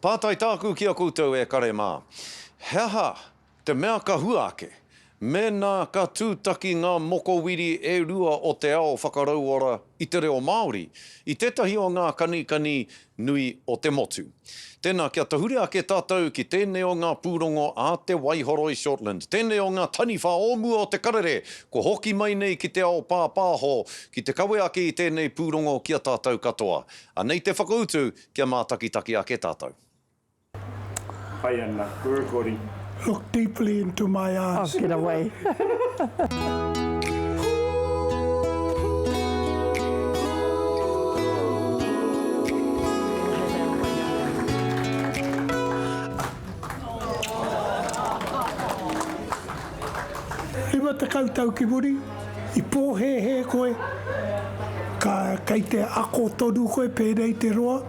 Pātai tāku ki a koutou e kare mā, he aha te mea ka hua ake mēnā ka tūtaki ngā mokowiri e rua o te ao whakarauora i te reo Māori i tētahi o ngā kanikani nui o te motu? Tēnā kia tahuri ake tātou ki tēnei o ngā pūrongo a Te Waihoroi Shortland, tēnei o ngā taniwha o mua o te karere kua hoki mai nei ki te ao pāpāho ki te kawe ake i tēnei pūrongo ki a tātou katoa. Anei te whakautu Kia mātakitaki ake tātou. Pai ana, we're recording. Look deeply into my eyes. Oh, get away. 50 tau ki muri, i pōhēhē koe, ka, kei te ako tonu koe pēnei te roa.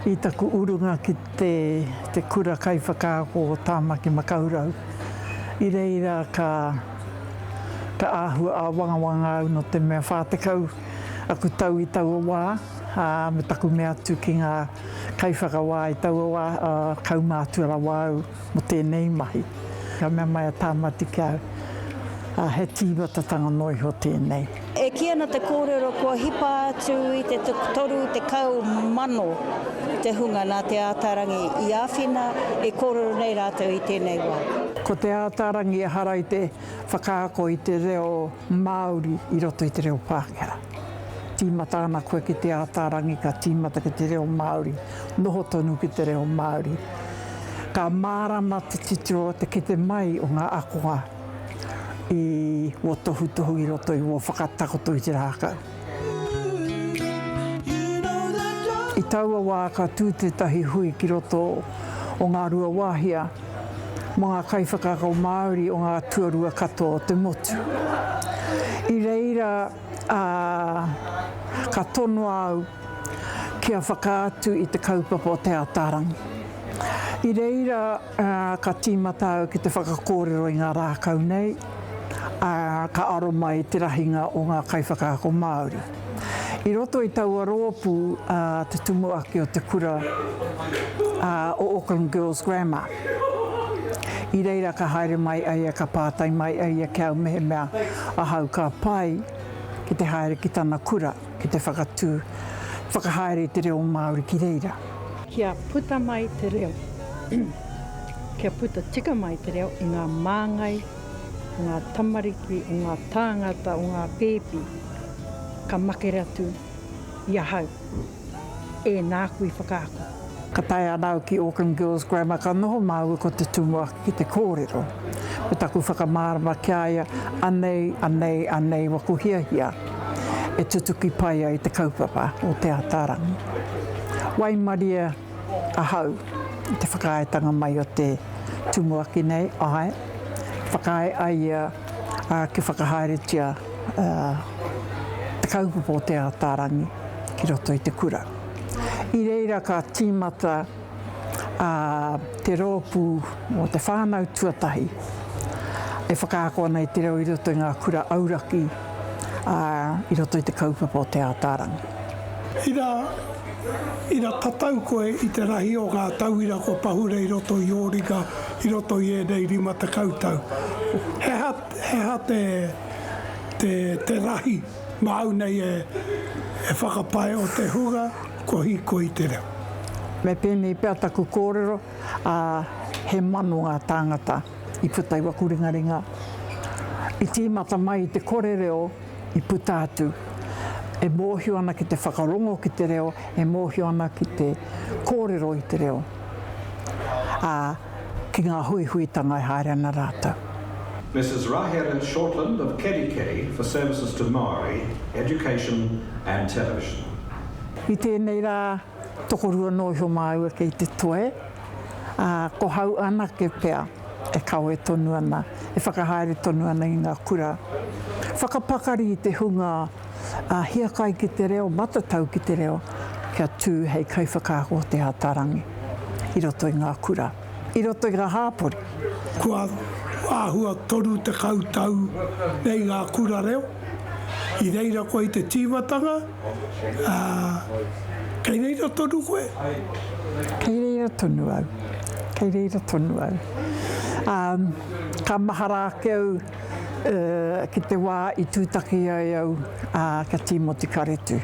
I taku urunga ki te, te kura kaiwhakaako o Tāmaki Makaurau, i reira ka, ka āhua āwangawanga au nō te mea 40 aku tau i taua wā, ā, me taku mea atu ki ngā kaiwhakawā i taua wā, ā, kaumātua rawa au. mō tēnei mahi. Ka mea mai a Tāmati ki a au, ā, he tīmatatanga noa iho tēnei. E kī ana te kōrero kua hipa atu i te 30,000 te hunga nā Te Ātaarangi i āwhina, e kōrero nei rātou i tēnei wā. Ko Te Ātaarangi ehara i te whakaako i te reo Māori i roto i te reo Pākehā. Tīmata ana koe ki Te Ātaarangi ka tīmata ki te reo Māori, noho tonu ki te reo Māori. Ka mārama te titiro, te kite mai o ngā akonga i wō tohutohu i roto i wō whakatakoto i te rākau. I taua wā ka tū tētahi hui ki roto o Ngāruawāhia mō ngā kaiwhakaako Māori o ngā tuarua katoa o te motu. I reira ka tonoa au kia whakaatu i te kaupapa o Te Ataarangi. I reira ka tīmata au ki te whakakōrero i ngā rākau nei, ā, ka aro mai te rahinga o ngā kaiwhakaako Māori. I roto i taua rōpū te tumuaki o te kura o Auckland Girls Grammar. I reira ka haere mai a ia, ka pātai mai a ia ki au mehemea ahau ka pai ki te haere ki tana kura. ki te whakatū, whakahaere i te reo Māori ki reira. Kia puta mai te reo, kia puta tika mai te reo i ngā māngai o ngā tamariki, o ngā tāngata, o ngā pēpi, ka makere atu i ahau. E nāku i whakaako. Ka tae ana au ki Auckland Girls Grammar ka noho māua ko te tumuaki ki te kōrero me taku whakamārama ki a ia, anei, anei, anei waku hiahia e tutuki pai ai te kaupapa o Te Ataarangi. Waimarie ahau i te whakaaetanga mai o te tumuaki nei, āe, whakaae ai ia kia whakahaeretia te kaupapa o Te Ataarangi ki roto i te kura. I reira ka tīmata te rōpū o te whānau tuatahi e whakaako ana i te reo i roto i ngā kura auraki, ā, i roto i te kaupapa o Te Ātaarangi. Ina, ina tatau koe i te rahi o ngā tauira kua pahure i roto i ō ringa i roto i ēnei 50 tau, he aha, he aha te, te, te rahi Māu nei e whakapae o te hunga kua hīkoi i te reo. Me pēnei pea taku kōrero, ā, he mano ngā tāngata i puta i waku ringaringa. I tīmata mai i te kore reo i puta atu. E mōhio ana ki te whakarongo ki te reo, e mōhio ana ki te kōrero i te reo. Ā, ki ngā huihuitanga e haere ana rātou. Mrs Rahera Shortland of Kerikeri for services to Maori, education and television. I tēnei rā, tokorua noa iho māua kei te toe, ā, ko hau anake pea e kawe tonu ana, e whakahaere tonu ana i ngā kura. Whakapakari i te hunga hiakai ki te reo, matatau ki te reo, kia tū hei kaiwhakaako o Te Ataarangi i roto i ngā kura, i roto i ngā hāpori. Kua āhua 30 tau nei ngā kura reo, i reira koe i te tīmatanga, ā, kei reira tonu koe? Kei reira tonu au. Kei reira tonu au. Ā, ka mahara ake au ki te wā i tūtaki ai au kia Tīmoti Karetu.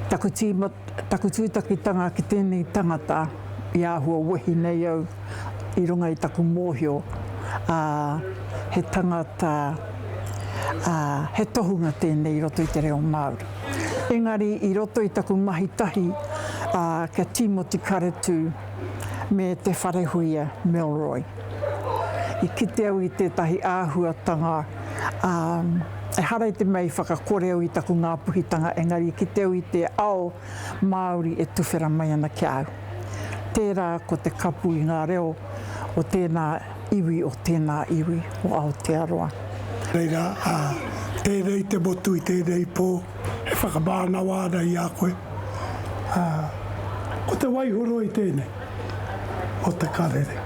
Taku tīma, taku tūtakitanga ki tēnei tangata i āhua wehi nei au i runga i taku mōhio, ā, he tangata, ā, he tohunga tēnei i roto i te reo Māori. Engari i roto i taku mahi tahi, ā, kia Tīmoti Karetu me Te Wharehuia Milroy. I kite au i tētahi āhuatanga, ā, ehara i te mea i whakakore au i taku Ngāpuhitanga, engari i kite au i te ao Māori e tuwhera mai ana ki a au. Tērā ko te kapu i ngā reo o tēnā iwi, o tēnā iwi o Aotearoa. Reira, ā, tēnei te motu i tēnei pō e whakamānawa ana i a koe, ā, ko te waihoroi tēnei o te karere.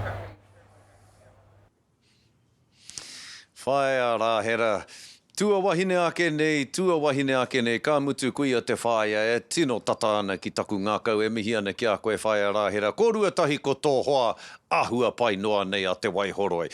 Whaea Rahera, Tuawahine ake nei, tuawahine ake nei, ka mutu kuia te whaea e tino tata ana ki taku ngakau e mihi ana ki a koe Whaea Rahera, korua tahi ko tō hoa ahua pai noa nei a Te Waihoroi.